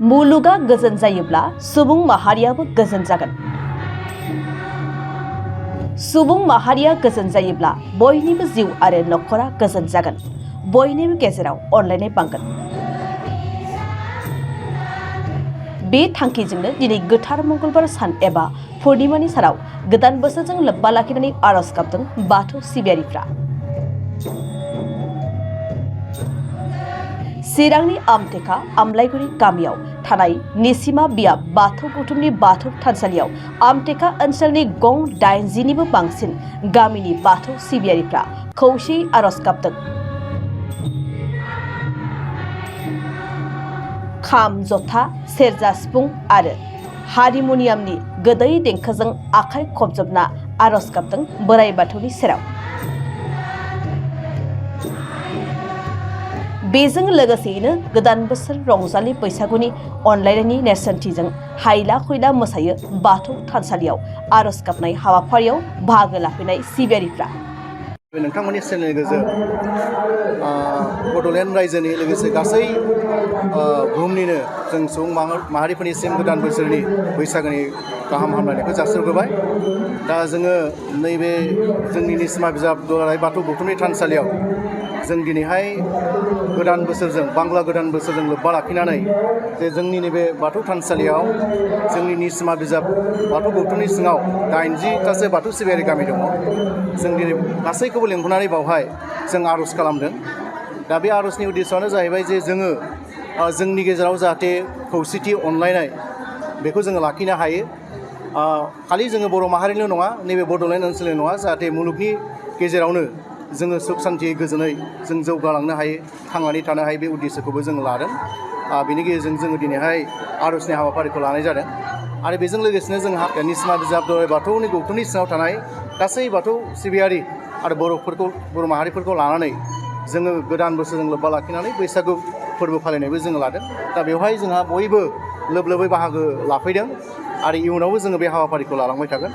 मुलुगा गोजोन जायोब्ला सुबुं माहारियाबो गोजोन जागोन। सुबुं माहारिया गोजोन जायोब्ला बयनिबो जिउ आरो नखरा गोजोन जागोन। बयनिबो गेजेराव अनलायनाय बांगोन। बे थांखिजोंनो दिनै गोथार मंगलबार सान एबा पुर्णिमानि सानाव गोदान बोसोरजों लोब्बा लाखिनानै आरज गाबदों बाथौ सिबियारिफ्रा। चिरांनि आमटेका आमलाइगुरि गामियाव थानाय निसिमा बियाब बाथौ गौथुमनि बाथौ थानसालियाव आमटेका ओनसोलनि गं 80निबो बांसिन गामिनि बाथौ सिबियारिफ्रा खौसेयै आरज गाबदों। खाम, जथा, सेरजा, सिफुं आरो हारिमुनियामनि गोदै देंखोजों आखाइ खबजबना आरज गाबदों बोराइ बाथौनि सेराव। बेजों लोगोसेयैनो गोदान बोसोर रंजालि बैसागुनि अनलायनायनि नेरसोनथिजों हायला हुइला मोसायो बाथौ थानसालियाव आरज गाबनाय हाबाफारियाव बाहागो लाफैनाय सिबियारिफ्रा। नोंथांमोननि चेनेलनि गेजेरजों बड'लेण्ड रायजोनि लोगोसे गासै बुहुमनिनो जों सुबुं माहारिफोरनिसिम गोदान बोसोरनि बैसागोनि गाहाम हामलायनायखौ जासिहरग्रोबाय। दा जोङो नैबे जोंनि निसिमा बिजाब दुलाराय बाथौ गौथुमनि थानसालियाव जों दिनैहाय गोदान बोसोरजों बांला गोदान बोसोरजों लोब्बा लाखिनानै जे जोंनि नैबे बाथौ थानसालियाव जोंनि निसिमा बिजाब बाथौ गौथुमनि सिङाव 80तासो बाथौ सिबियारि गामि दङ। जों दिनै गासैखौबो लेंहरनानै बावहाय जों आर'ज खालामदों। दा बे आर'जनि उद्देশ্যआनो जाहैबाय जे जोङो जोंनि गेजेराव जाहाथे खौसेथि अनलायनाय बेखौ जोङो लाखिनो हायो। खालि जोङो बर' माहारिल' नङा, नैबे बड'लेण्ड ओनसोलनि नङा, जाहाथे मुलुगनि गेजेरावनो जोङो सुख सान्थियै गोजोनै जों जौगालांनो हायो, थांनानै थानो हायो, बे उद्देশ্যखौबो जों लादों। बेनि गेजेरजों जोङो दिनैहाय आर'जनि हाबाफारिखौ लानाय जादों। आरो बेजों लोगोसेनो जोंहा निसिमा बिजाब दुलाराय बाथौनि गौथुमनि सिङाव थानाय गासै बाथौ सिबियारि आरो बर' माहारिफोरखौ लानानै जोङो गोदान बोसोरजों लोब्बा लाखिनानै बैसागु फोरबो फालिनायबो जोङो लादों। दा बेवहाय जोंहा बयबो लोब लोबै बाहागो लाफैदों आरो इयुनावबो जोङो बे हाबाफारिखौ लालांबाय थागोन।